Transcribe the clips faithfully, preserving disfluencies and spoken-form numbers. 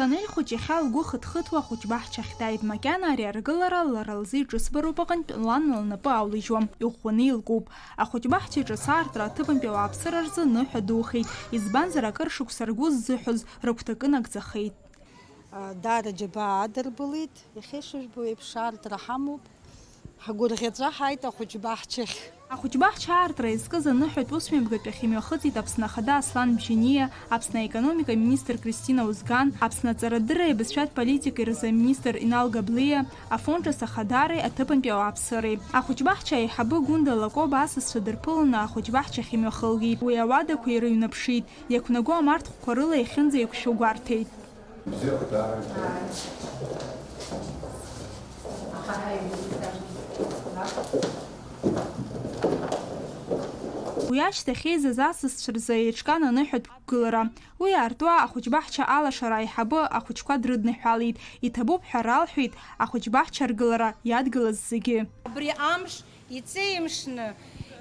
Санель хәыҷ иахьа лгәы хыҭхыҭуа ахәыҷбаҳчахь дааит, макьана ари аргылара лара лзы иҿыцбароуп аҟынтә, лан лнапы аулыжьуам, иӷәӷәаны илкуп. Ахәыҷбаҳча иҿы асаартра аҭыԥантәи ауааԥсыра рзы ныҳәа духеит, избанзар, акыр шықәса ргәы ззыҳәоз рыгәҭакы нагӡахеит. Даара џьабаа адырбылеит, иахьа ишыжәбо еиԥш аартра ҳамоуп. Ҳгәырӷьаҵәа ҳааит ахәыҷбаҳчахь. Ахәыҷбаҳча аартра иазкыз аныҳәатә усмҩаԥгатәахь имҩахыҵит Аԥсны Ахада Аслан Бжьаниа, Аԥсны аекономика министр Кристина Узган, Аԥсны аҵарадырреи абызшәатә политикеи рзы аминистр Инал Габлиа, афонд ҿыц ахадареи аҭыԥантәи ауааԥсыреи. Ахәыҷбаҳча аиҳабы Гәында Лакоба асасцәа дырԥыланы ахәыҷбаҳчахь имҩахылгеит. Уи ауадақәа ирыҩнаԥшит, иақәнаго амарҭхәқәа рыла иахьынӡаиқәшәо гәарҭеит. Уи ашьҭахь еизаз асасцәа рзы еиҿкаан аныҳәатә қәгылара. Уи аартуа ахәыҷбаҳча алашара аиҳабы ахәыҷқәа дрыдныҳәалеит, иҭабуп ҳәа ралҳәеит ахәыҷбаҳча аргылара иадгылаз зегьы. Абри амш Иҵеимшны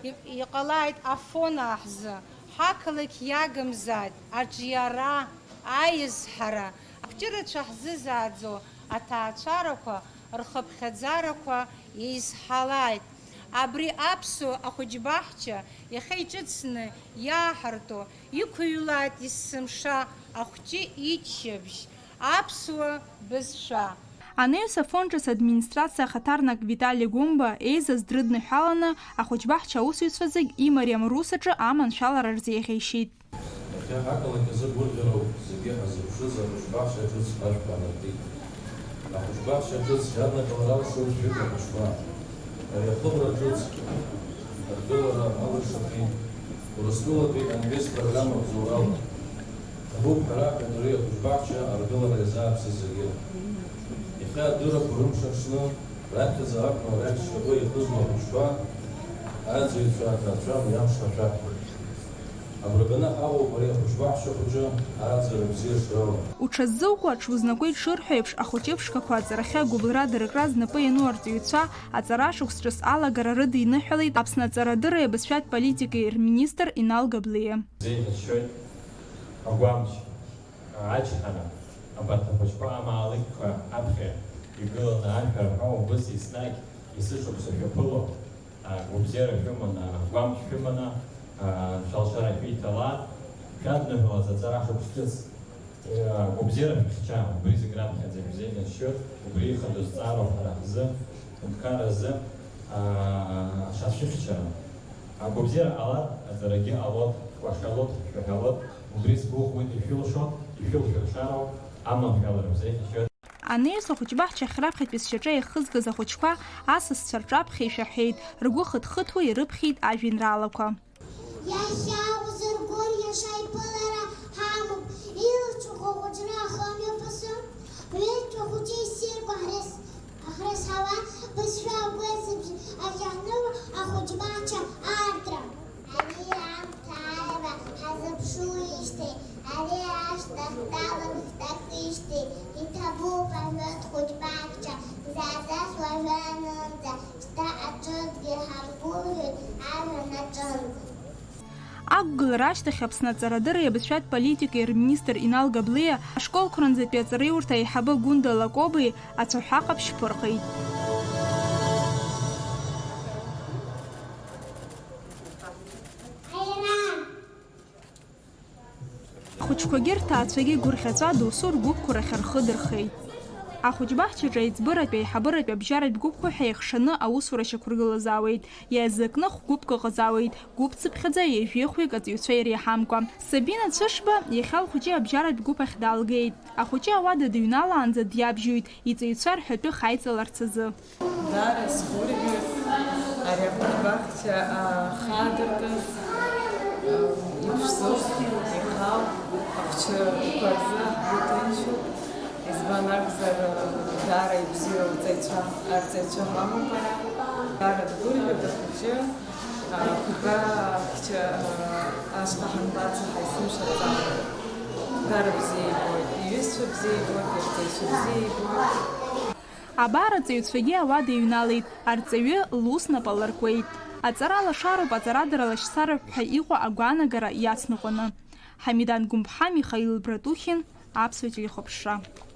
и-, иҟалааит Афон ҳзы, ҳақалақь иагымзааит аҿиара, аизҳара, ақәҿырацәа ҳзызааӡо аҭаацәарақәа рхыԥхьаӡарақәа еизҳалааит. Абри аԥсуа ахәыҷбаҳча иахьа иҿыцны иааҳарту иқәыҩлааит есымша ахәҷы иччабжь. Аԥсуа бызшәа. Анаҩс афонд ҿыц администрациа ахаҭарнак Витали Гәымба еизаз дрыдныҳәаланы, ахәыҷбаҳча аусзуҩцәа зегь имариам рус аҿы аманшәалара рзеиӷьеишьеит. Иахьа ҳақалақь азы гәырӷьароуп зегьы ҳазыԥшыз ахәыҷбаҳча ҿыц ашәқәа аанартит. Ахәыҷбаҳча ҿыц иаднакылар алшоит жәытә ахәыҷқәа. Ари ахыбра ҿыц аргылара алыршахьеит Урыстәылатәи Инвест программа бзоурала. Ҭабуп ҳәара аҳәатәы ахәыҷбаҳча аргылара иазааԥсаз зегьы. Иахьа адыррақәа рымш аҽны, раԥхьаӡа акәны арахь зшьапы иахызго ахәыҷқәа, аӡаҩцәа, аҭаацәа уи амш ашәаҳәа. Абра ганы ҳаҟоуп ари ахәыҷбаҳча хәыҷы ааӡара бзиа шрылам. Уҽаззукуа аҽузнакуеит шырҳәо еиԥш, ахәыҷы ԥшқақәа аҵарахьы агәыбылра дыркра знапы иану арҵаҩцәа аҵара шықәс ҿыц алагара рыдиныҳәалеит Аԥсны аҵарадырреи абызшәатә политикеи рминистр Инал Габлиа. Зеиӷьасшьоит агәамч, ачҳара, абарҭ ахәыҷқәа амаалықьқәа аԥхьа игыланы ашәа рҳәо, убыс еснагь есышықәса шәаԥыло, а, гәабзиара шәыманы, агәамч шәыманы, а, шәалшара шәеиҭалааит, шәадныҳәалаз аҵара шықәс ҿыц, а, гәабзиара шәыхьча, убри зегь раԥхьаӡа шәзеиӷьасшьоит, убри ихадоу зҵаароуп ҳара ҳзы, ҳҳәынҭқарра азы, а, ашацәыхьчара. Агәабзиара ҟалар, аҵарагьы ҟалоит, шәкәашалоит, шәаҳәалоит, убри сгәыӷуеит, ишәылшоит, ишәылшәыршароуп, аманшәалара шәзеиӷьасшьоит. Анаҩс ахәыҷбаҳчахь раԥхьатәи сшьаҿа иахызгаз ахәыҷқәа асасцәа рҿаԥхьа ишәаҳәеит, ргәы хыҭхыҭуа ирыԥхьеит ажәеинраалақәа. Иахьа узыргәырӷьаша аиԥылара ҳамоуп, илацәажәо ахәыҷра ахымҩаԥасы, ҩынтә ахәыҷы иссирқәа ҳрыз-, ҳрызҳауа бызшәа агәеисыбжь ахьаҳныҩуа ахәыҷбаҳча аартра. Ари аамҭа ааира ҳазыԥшуижьҭеи, ари ашҭа ҳҭаланы ҳҭахижьҭеи, иҭабуп аҳәоит хәыҷбаҳча, заа-заас уажәы анынӡа, шьҭа аҿынгьы ҳаргәырӷьоит ажәҩан аҿынӡа. Ақәгылара ашьҭахь Аԥсны аҵарадырреи абызшәатә политикеи рминистр Инал Габлиа ашколқәа рынӡатәи аҵараиурҭа аиҳабы Гәында Лакобеи ацәаҳәа ҟаԥшь ԥырҟеит. Ахәыҷқәагьы рҭаацәагьы гәырӷьаҵәа досу ргәыԥқәа рахь рхы дырхеит. Ахәыҷбаҳчаҿы аиҵбыратә, аиҳабыратә, абжьаратә гәыԥқәа ҳәа еихшаны аусура шьақәыргылазаауеит, иазакны хә-гәыԥк ыҟазаауеит, гәыԥ-цыԥхьаӡа ҩажәи хәҩык аҵаҩцәа иреиҳамкәа. Сабина Цәышба иахьа лхәыҷы абжьаратә гәыԥ ахь далгеит. Ахәыҷы ауада дыҩналаанӡа диабжьоит, иҵаҩцәа рҳәатәы хаиҵаларц азы. Даара сгәырӷьоит ари ахәыҷбаҳча, а, хадыркыз, а, иԥшӡоуп, ихаауп, ахәҷқәа рзы ҳгәы ҭынчуп. Избан акәзар, а, даара ибзиоу арҵаҩцәа, арҵаҩцәа ҳамоуп ара. Даара дгәырӷьоит ахәыҷы, а, ахәыҷқәа, ахәҷы, а, ашҟа ҳанбацо ҳаисымшәаӡакәа. Даара бзиа ибоит, иҩызцәа бзиа ибоит, ирҵаҩцәа бзиа ибоит. Абар, аҵаҩцәагьы ауада иҩналеит, арҵаҩы лус нап аларкуеит. Аҵара лашароуп аҵарадара лашьцароуп ҳәа иҟоу агәаанагара иацныҟәаны. Ҳамидан Гәымԥҳа, Михаил Братухин, Аԥсуа телехәаԥшра.